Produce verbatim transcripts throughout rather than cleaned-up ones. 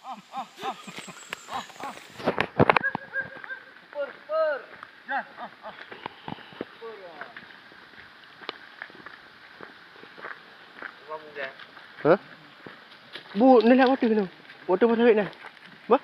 Hah? Bu, ni lah water tu. Water pasal na. Bah?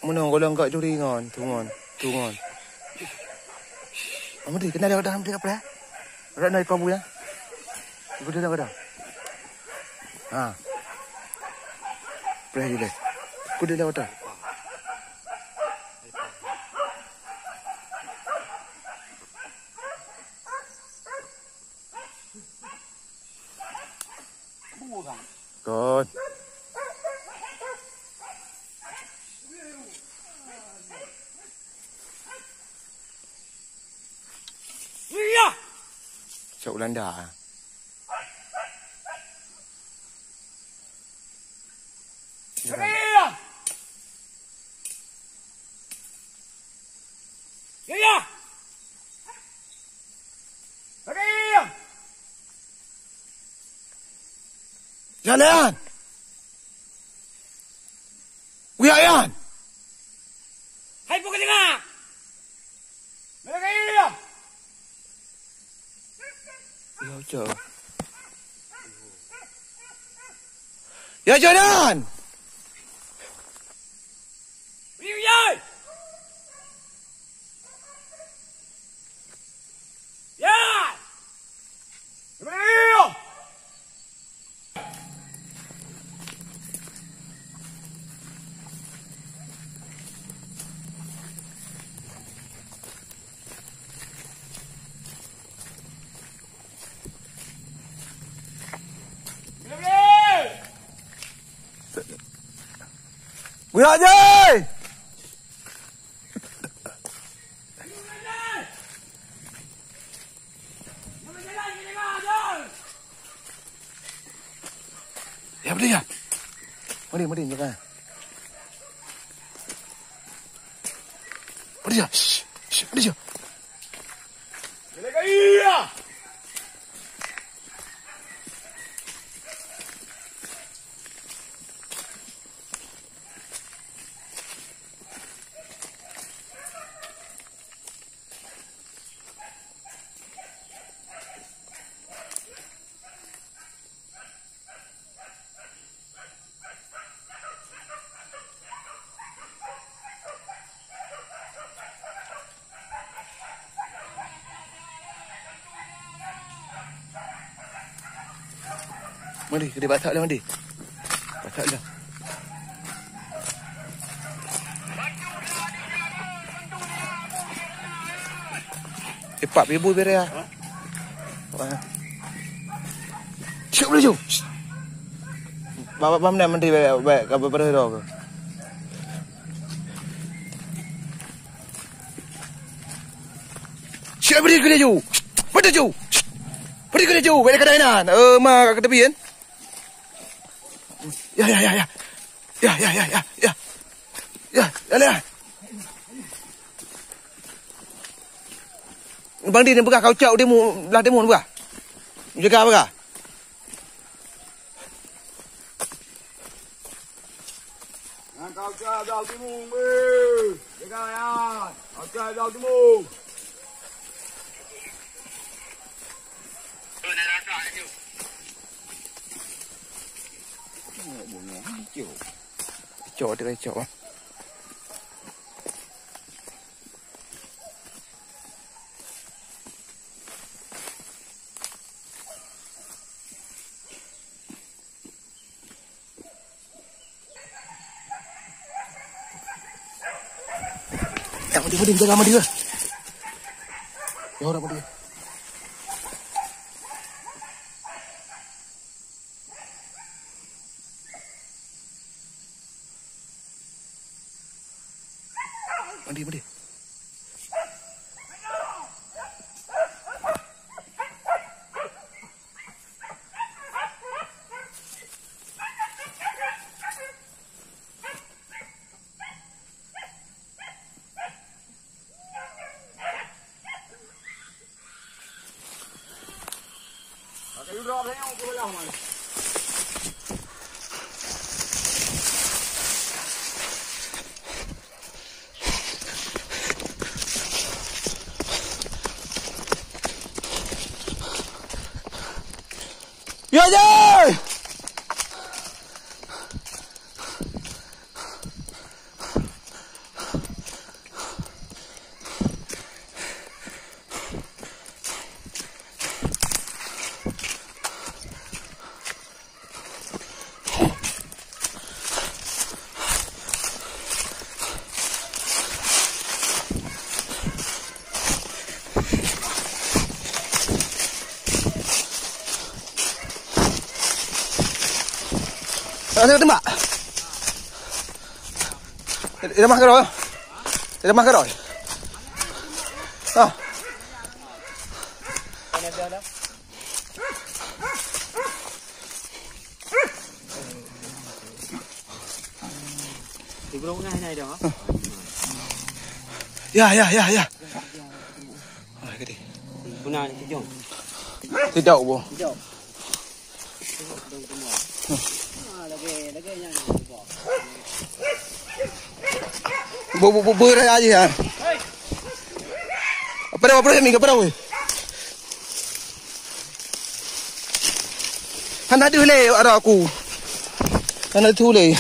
Meunan gohlom gak juri ngon, tu ngon, tu ngon. Amri, kena lewat dalam tiga puluh ya. Rat na ipa buya. Ikut dalam kadang. Ha. Preh dulu. Ikut dalam kadang. Kon. Cok Belanda. Jalan! Uyak yan! Hai pukul lima! Mereka iya! Ya, Cok. Ya, Cok, dan! Iya! Ya! Buya Haji! Ya, beri ya. Mari, mari, jaga. Beri ya. Shh, shh, beri ya. Mandi, kena batak lah mandi. Batak lah. Cepat ibu beri ah. Wah. Cuk laju. Bapak bam dah mandi baik, baik, baik, baik, baik, baik. Eh, bri keu laju. Bri laju. Bri keu laju. Bèk kadai nan. Eh, ma ka teupien. Ya, ya, ya, ya. Ya, ya, ya, ya, ya. Ya, ya, ya. Bang Din, peugah kau cok timu, belah timu peugah. Jaga peugah. Nyan kau cok belah timu, weh. Jaga ya. Kau cok belah timu. Cok, dia cok. Tak, Madin, Madin, jaga Madin lah. Ya, orang Madin. Madin, Madin. Ya, Jai! Ada tembak. Dia mah keroy. Dia mah keroy. Ah. Ya, ya, ya, ya. Ah, gede. Beuna ni kijong. Tidak, Bu. Kijong. Bu, bu, bu, bu, raya aja ya. Apa dah, apa dah, Minggu, apa dah, weh? Hana deuh lé, arah aku. Hana deuh lé.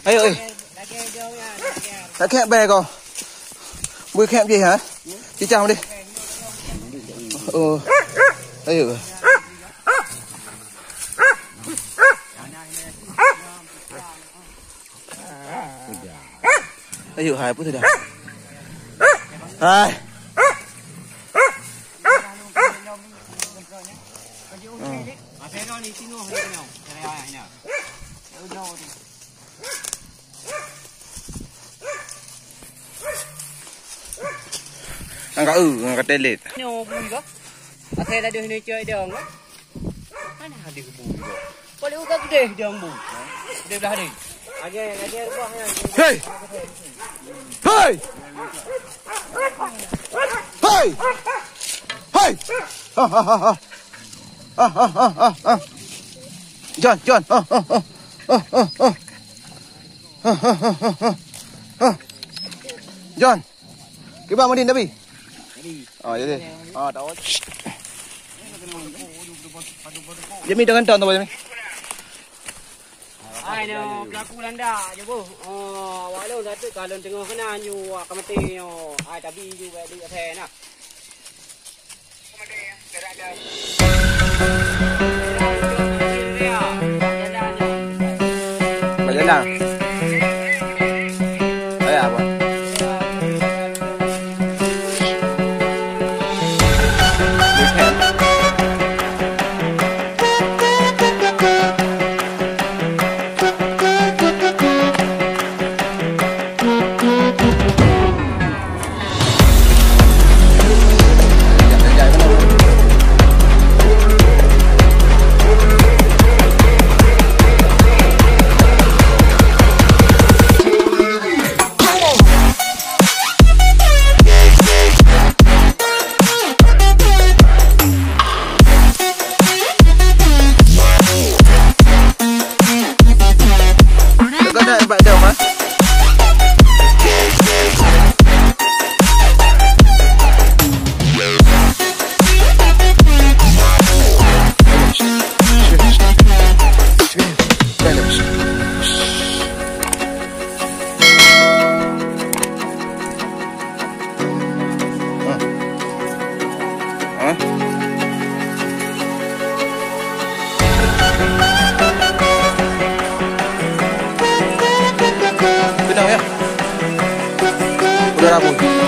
Ayo, eh. Tak kek bai kau. Bui kek bie, ha? Cicah boleh. Oh. Ayo. Ayo, hai, apa tu dah? Hai. Hmm. Angkat, eh, angkat telet. Nyoe bui kah? Asai dah deuh ni cok idong kah? Mana ada bui kah? Boleh uga gede idong bui. Gede belah ni. Lagi, lagi rubah ya. Hei! Hei! Hei! Hei! Ha, ha, ha, ha. Ah, ah, ah, ah, ah. John, John. Ah, ah, ah. Ah, ah, ah, ah. Ah, ah, ah, ah. Ah. John. Kiban Madin tapi? Oh, jadi. Ah, tahu. Jami dengan John tu, Jami. Ai, nyoe pelaku landa je boh. Oh, awak lôn satu ka lôn teungoh keunan ju, wah, ka maté nyoe. Ai, tabi ju bak di atas nah. Bak jalan. Payah apa? Peujuang